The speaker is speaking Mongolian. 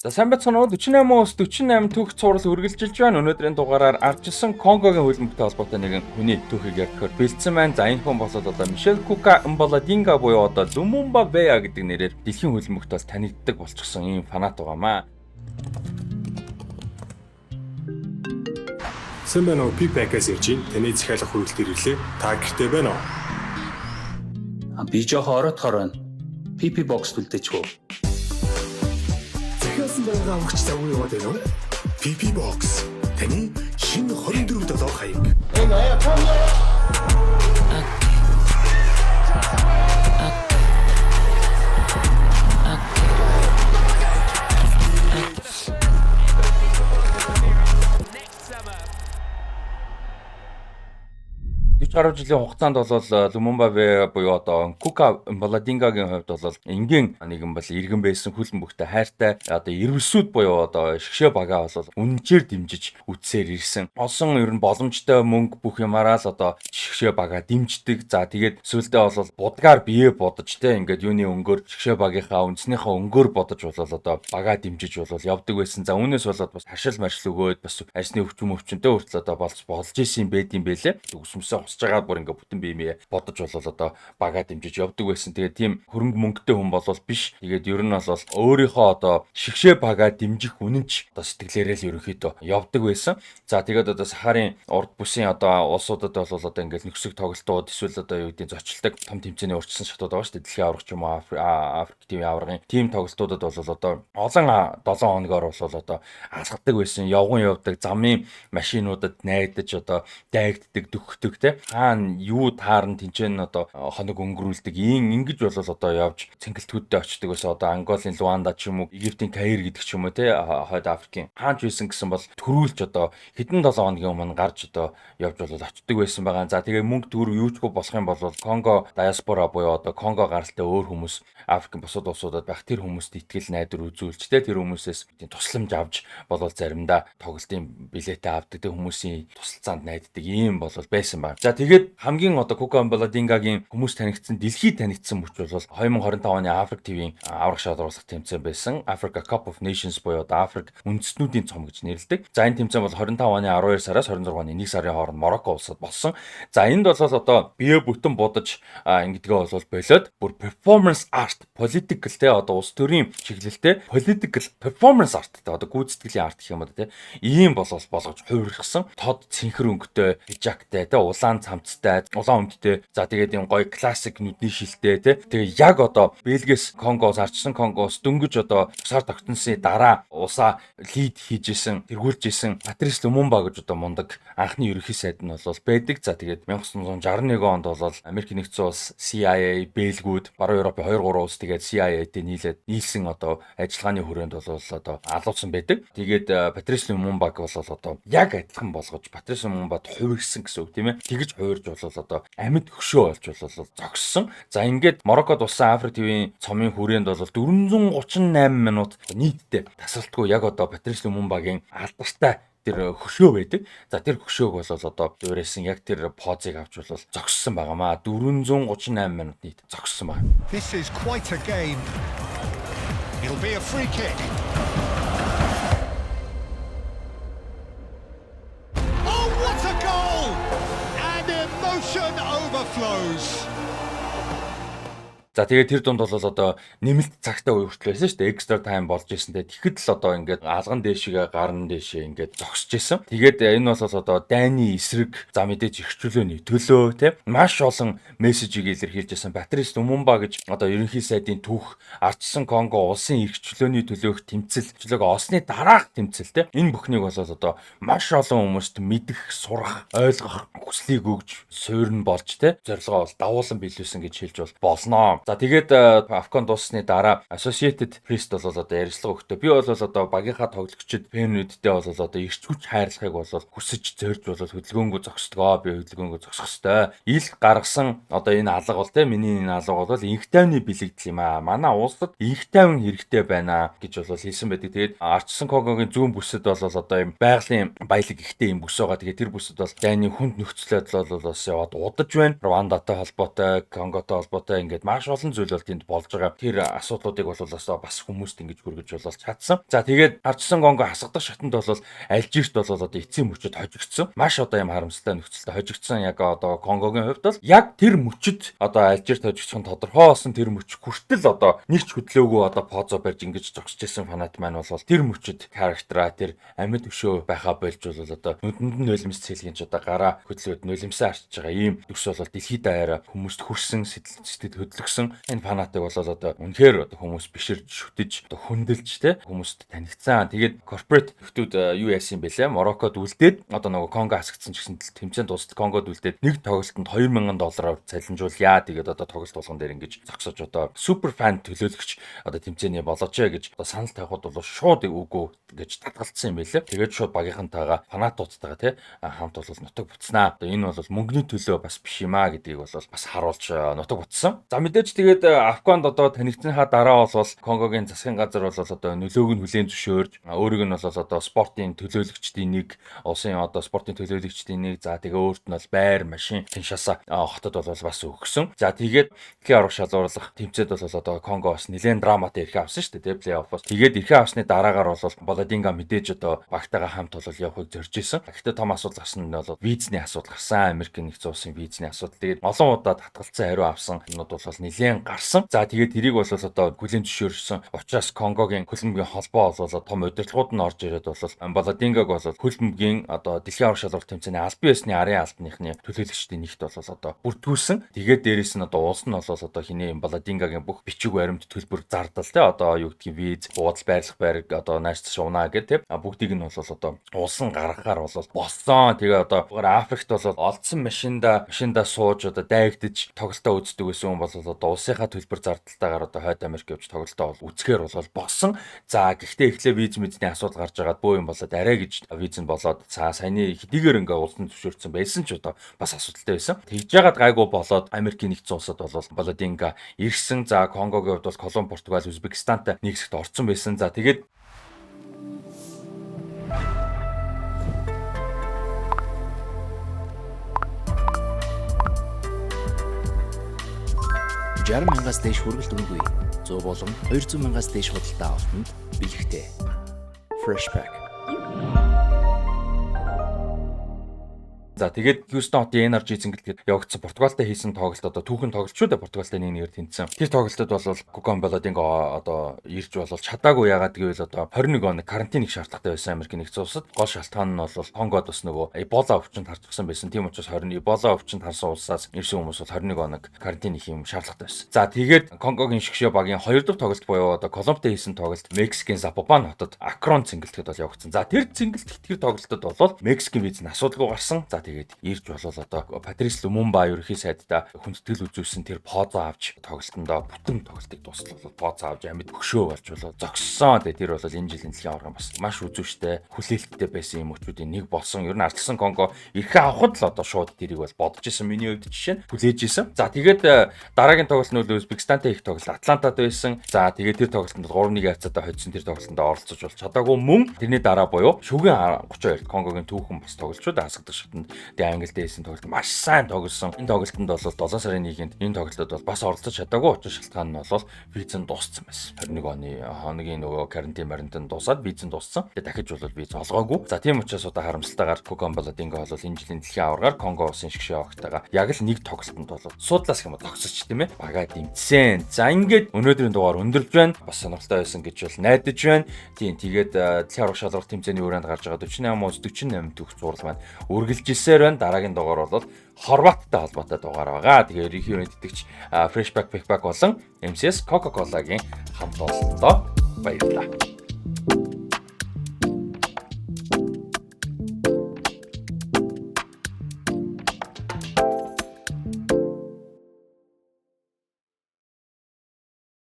За, сайн байцгаана уу? 48 улс 48 түүх цуврал үргэлжилж байна. Өнөөдрийн дугаараар ардчилсан Конгогийн хөлбөмбөгтэй холбоотой нэгэн хүний түүхийг ярихаар бэлдсэн байна. За, энэ хүн бол одоо Мишель Кука Мбаладинга буюу одоо Лумумба Веа гэдэг нэрээр дэлхийн хөлбөмбөгт бол танигддаг болчихсон ийм фанат байгаамаа. Сайн байна уу? P-Pack-аас ярьж байна. Таны захиалга хүргэлт ирлээ. Та гэртээ байна уу? Би жоохон оройтохоор байна. PP box үлдээч үү? Захиалсан байгаа авахч завгүй яваад байна уу? PP Box. Таны шинэ 24 7 хаяг. 40 гаруй жилийн хугацаанд бол Лумумба буюу одоо Кука Мбаладингагийн хувьд бол энгийн нэгэн бол иргэн байсан, хөлбөмбөгтэй хайртай, одоо ирвэсүүд буюу одоо шгшээ багаа бол үнэнчээр дэмжиж үтсээр ирсэн. Олсон ер нь боломжтой мөнгө бүх юмараа л одоо шгшээ багаа дэмждэг. За, тэгээд сүүлдээ бол будгаар бие бодож те, ингээд юуны өнгөөр, шгшээ багийнхаа үндснийхээ өнгөөр бодож бол одоо багаа дэмжиж бол явдаг байсан. За, үүнээс болоод бас харшил маршил өгөөд, бас ажны өвчин мөвчөнтэй хүртэл одоо болж болж исэн юм байд юм бэлээ. Үсмсээ хусж байгаа бүр ингээ бүтэн бие мие бодож болол одоо багаа дэмжиж явдаг байсан. Тэгээд тийм хөрөнгө мөнгөтэй хүн болол биш. Тэгээд ер нь бол өөрийнхөө одоо шигшээ багаа дэмжих үнэнч одоо сэтгэлээрээ л ерөнхийдөө явдаг байсан. За, тэгээд одоо Сахарын урд бүсийн одоо улсуудад бол одоо ингээл нөхсөг тоглолтууд эсвэл одоо юу гэдгийг зочилдог том тэмцээний урьдчилан шатууд байгаа шүү дээ. Дэлхийн аварга ч юм уу, Африк тивийн аваргын тийм тоглолтуудад бол одоо олон 7 хоногоор бол одоо алхадаг байсан. Явган явдаг замын машинуудад найдаж одоо дайгддаг, дөхдөг те, хаана юу таарна тэнцэн одоо хоног өнгөрүүлдэг. Ийм ингэж бол одоо явж цэнгэлтгүүдтэй очдөг байсан. Одоо Анголын Луанда ч юм уу, Египтийн Каир гэдэг ч юм уу те, хойд Африкийн хаач байсан гэсэн бол төрүүлж одоо хэдэн 7 хоногийн өмнө гарч одоо явж бол очдөг байсан байгаа. За, тэгээ мөнгө төгрөг юучгүй болох юм бол Конго диаспора буюу одоо Конго гаралтай өөр хүмүүс, Африкийн бусад улсуудад байх тэр хүмүүст итгэл найдвар үзүүлж те, тэр хүмүүсээс тийм тусламж авч болол заримдаа тоглолтын билетээ авдаг, тэр хүмүүсийн тусалцаанд найддаг ийм бол байсан байна. За, тэгээд хамгийн одоо Кука Мбаладингагийн хүмүүс танигдсан, дэлхийд танигдсан мөч бол 2025 оны Африк ТV-ийн аврах шалруулах тэмцээн байсан. Africa Cup of Nations буюу одоо Африк үндэстнүүдийн цом гэж нэрлэдэг. За, энэ тэмцээн бол 25 оны 12 сараас 26 оны 1 сарын хооронд Марокко улсад болсон. За, энд бол одоо бие бүтэн будаж ингэдгээ бол болоод бүр performance art, political те, одоо улс төрийн чиглэлтэй political performance art те, одоо гүйцэтгэлийн арт гэх юм уу те, ийм болол болгож хувиргасан, тод цэнхэр өнгөтэй пижактай те, улаан цамцтай, улаан өмдтэй. За, тэгээд юм гоё классик нүдний шилтэй те. Тэгээ яг одоо Бельгээс Конгоос арчсан Конгоос дөнгөж одоо тусгаар тогтносны дараа улсаа lead хийж исэн, тэргүүлж исэн Патрис Лумумба гэж одоо мундаг анхны ерөнхий сайд нь бол байдаг. За, тэгээд 1961 онд бол Америк нэгдсэн улс, CIA, Бельгүүд, Баруун Европын 2 3 улс тэгээд CIA-тэй нийлээд нийлсэн одоо ажиллагааны хүрээнд бол одоо алуулсан байдаг. Тэгээд Патрис Лумумбаг бол одоо яг адилхан болгож Патрис Лумумбад хувирсан гэсэн үг, тийм ээ. Тэгэж хувирж бол одоо амьд хөшөө болж бол зогссон. За, ингээд Мароккод болсон Африк тивийн цомын хүрээнд бол 438 минут нийтдээ тасралтгүй яг одоо Патрис Лумумбагийн алдартай тэр хөшөө байдаг. За, тэр хөшөөг бол одоо дуурайсан яг тэр позыг авч бол зогссон байгаамаа. 438 минут нийт зогссон байна. This is quite a game. It'll be a free kick. Oh, what a goal! And emotion overflows. За, тэгээд тэр дунд бол одоо нэмэлт цагтай үе хүртэл байсан шүү дээ. Extra time болж исэн. Тэгээд тэгэхэд л одоо ингээд алган дээшгээ гарн дээшээ ингээд зогсож исэн. Тэгээд энэ бол одоо дайны эсрэг, за, мэдээж эрх чөлөөний төлөө те, маш олон мессежийг илэрхийлж исэн. Патрис Лумумба гэж одоо ерөнхий сайдын түүх, ардчсан Конго улсын эрх чөлөөний төлөөх тэмцэл, чөлөөг олсны дараах тэмцэл те, энэ бүхнийг бол одоо маш олон хүмүүст мэдэх, сурах, ойлгох хүслийг өгж суурн болж те, зорилгоо бол давуулан биелүүлсэн гэж хэлж бол болно. За, тэгээд AFCON дууссаны дараа Associated Press бол одоо ярилцлага өгтөө. Би бол одоо багийнхаа тоглогчид фэнүүдтэй бол одоо эрч хүч хайрлахыг бол хүсэж зорж бол хөдөлгөөнгөө зогсдгоо. Би хөдөлгөөнгөө зогсох ёстой. Ил гаргасан одоо энэ алга бол те, миний энэ алга бол инх тайвны бэлэгдэл юм аа. Манай улсад инх тайван хэрэгтэй байна гэж бол хэлсэн байдаг. Тэгээд ардчсан Конгогийн зүүн бүсэд бол одоо юм байгалийн баялаг ихтэй юм бүс байгаа. Тэгээд тэр бүсэд бол дайны хүнд нөхцөлөд бол бас яваад удаж байна. Руандатай холбоотой, Конготой холбоотой ингээд маш олон зүйл бол тэнд болж байгаа. Тэр асуудлуудыг бол бас хүмүүст ингэж хүргэж бол чадсан. За тэгээд ардчилсан Конго хасагдах шатанд бол Алжирт бол одоо эцсийн мөчөд хожигдсон. Маш одоо юм харамсалтай нөхцөлтэй хожигдсон. Яг одоо Конгогийн хувьд бол яг тэр мөчөд одоо Алжирт хожигдсон тодорхой болсон тэр мөч хүртэл одоо нэг ч хөдлөөгүй одоо позо барьж ингэж зогсож исэн фанат маань бол тэр мөчөд характераа тэр амьд өшөө байхаа болж бол одоо нүдэнд нь нулимс цэлгийн ч одоо гараа хөдлөөд нулимсаа арчиж байгаа ийм дүрс бол дэлхийд даяараа хүмүүст хүрсэн, сэтгэл хөдлөсөн. Энэ фанатыг бол одоо үнэхээр одоо хүмүүс биширж, шүтэж, одоо хөндлөж те хүмүүст танигдсан. Тэгээд корпорат нөхдүүд юу яасан юм бэлээ? Мороккод үлдээд одоо нөгөө Конго хасагдсан ч гэсэн тэмцээн дуустал Конгод үлдээд нэг тоглолтод $2000 цалинжуулъя. Тэгээд одоо тоглолт болгон дээр ингэж зогсож одоо супер фан төлөөлөгч одоо тэмцээний болооч гэж одоо санал тавихад бол шууд үгүй гэж татгалцсан юм байлээ. Тэгээд шууд багийнхантайгаа фанатуудтайгаа тий хамт бол нутаг буцнаа. Одоо энэ бол мөнгөний төлөө бас биш юм а гэдгийг бол бас харуулж нутаг буцсан. За мэдээж тэгээд Афганд одоо танигдсанхаа дараа бол Конгогийн засгийн газар бол одоо нөлөөг нь хүлээн зөвшөөрж өөрийг нь бол одоо спортын төлөөлөгчдийн нэг, улсын одоо спортын төлөөлөгчдийн нэг, за тэгээ өөрт нь бол байр, машин Киншаса хотод бол бас өгсөн. За тэгээд дэлхийн аварга шалгуурлах тэмцээд бол одоо Конго бас нэлээд драматай эрхээ авсан шүү дээ, плей-оффоос. Тэгээд эрхээ авсны дараагаар бол Болодинга мэдээж одоо багтайгаа хамт бол явахыг зорж исэн. Гэхдээ том асуудал гарсан нь бол визний асуудал гарсан. Америкийн нэгдсэн улсын визний асуудал. Тэгээд олон удаа татгалцсан хариу авсан юмнууд бол нэлээд гарсан. За тэгээд тэрийг бол одоо хүлээн зөвшөөрсөн учраас Конгогийн хөлбөмбөгийн холбоо бол том удирдлагууд нь орж ирээд бол Болодингаг бол хөлбөмбөгийн одоо дэлхийн аварга шалралт тэмцээний албан ёсны арын албаныхны төлөөлөгчдийн нэгт бол одоо бүртгүүлсэн. Тэгээд дээрэс нь одоо улс нь бол одоо хинээ Болодингагийн бүх бичиг баримт төлбөр зардал те одоо юу гэдгийг виз, буудал байрлах байр одоо нааш цааш унаа гэх те бүгдийг нь бол одоо улсан гаргахаар бол болсон. Тэгээ одоо Африкт бол олдсон машиндаа сууж одоо дайгдаж тоглолтоо үздэг байсан хүн бол одоо улсынхаа төлбөр зардалтайгаар одоо хойд Америк явж тоглолтоо бол үзэхээр бол болсон. За гэхдээ эхлээ виз мэдний асуудал гарч агаад бөө юм болоод арай гэж виз нь болоод цаа саяны хэдийгээр ингээ улсан зөвшөөрсөн байсан ч одоо бас асуудалтай байсан. Тэгж яагаад гайгүй болоод Америкийн нэгдсэн улсад бол Болодинга ирсэн. За Конгогийн хувьд бол Колумб, Португал, Узбекистантай нэг хэсэгт орцсон байсан. За тэгээд $60,000-аас дээш хүргэлт үнэгүй. 100 болон 200,000-аас дээш худалдаа авалтанд бэлэгтэй. Freshpack. За тэгээд Хьюстон хотын NRG цэнгэлтэд явагдсан Португалтай хийсэн тоглолт одоо түүхэн тоглолт шүү дээ. Португалтай 1-1-ээр тэнцсэн. Тэр тоглолтод бол Кукан Болодинго одоо ирж бол чадаагүй. Ягаад гэвэл одоо 21 хоног карантин их шаардлагатай байсан Америкийн нэгдсэн улсад. Гол шалтгаан нь бол Конгод бас нөгөө Эбола өвчнөд харчихсан байсан. Тийм учраас 20 Эбола өвчнөд харсан улсаас ирсэн хүмүүс бол 21 хоног карантин их юм шаардлагатай байсан. За тэгээд Конгогийн шгшээ багийн 2 дахь тоглолт буюу одоо Колумбтай хийсэн тоглолт Мексикийн Запопан хотод Акрон цэнгэлтэд бол явагдсан. За тэр цэнгэлт тэр тоглолтод бол Мексикийн виз нь асуудалгүй гарсан. За тэгээд ирж болол одоо Патрис Лумумба ерөнхий сайдтай хүндэтгэл үзүүлсэн тэр позо авч тоглолтондоо бүтэн тоглолтыг дуустал бол позо авч амьд хөшөө болж болоо зогссон. Тэгээд тэр бол энэ жилийн дэлхийн аварга бас маш үзүүштэй хүлээлттэй байсан юм өчүүдийн нэг болсон. Ер нь ардчилсан Конго эрхээ авахд л одоо шууд тэрийг бол бодож исэн. Миний хувьд жишээ нь хүлээж исэн. За тэгээд дараагийн тоглолт нь Узбекистантай их тоглолт Атлантад байсан. За тэгээд тэр тоглолтод 3-1 хавцаатай хоцсон тэр тоглолтонд оролцож бол чадаагүй мөн тэрний дараа буюу шүгэн 32-д Конгогийн түүхэн бас тоглолчууд хасагдах шатанд тэгээ Англид хийсэн тоглолт маш сайн тоглосон. Энэ тоглолтод бол 7 сарын 1-нд энэ тоглолтод бол бас оролцож чадаагүй. Учир шалтгаан нь бол виз нь дууссан байсан. 21 оны хоногийн нөгөө карантин марантин дуусаад виз нь дууссан. Тэгээ дахиж бол виз олгоогүй. За тийм учраас одоо харамсалтайгаар Кукан Болодинго бол энэ жилийн дэлхийн аваргаар Конго улсын шгшээ огтойгоо яг л нэг тоглолтод бол суудлаас юм зогсож тийм бага дэмжсэн. За ингээд өнөөдрийн дугаар өндөрлж байна. Бас сонирхолтой байсан гэж бол найдаж байна. Тийм тэгээд дэлхийн аварга шалралт тэмцээний өрөөнд гарч байгаа 48 48 төгс зураг маань үргэлжилсээр байна. Дараагийн дугаар бол Хорваттай холбоотой дугаар байгаа. Тэгээ ерөнхий мэддэгч Freshpack Backpack болон MCS Coca-Cola-гийн хамт олонтоо баярлалаа.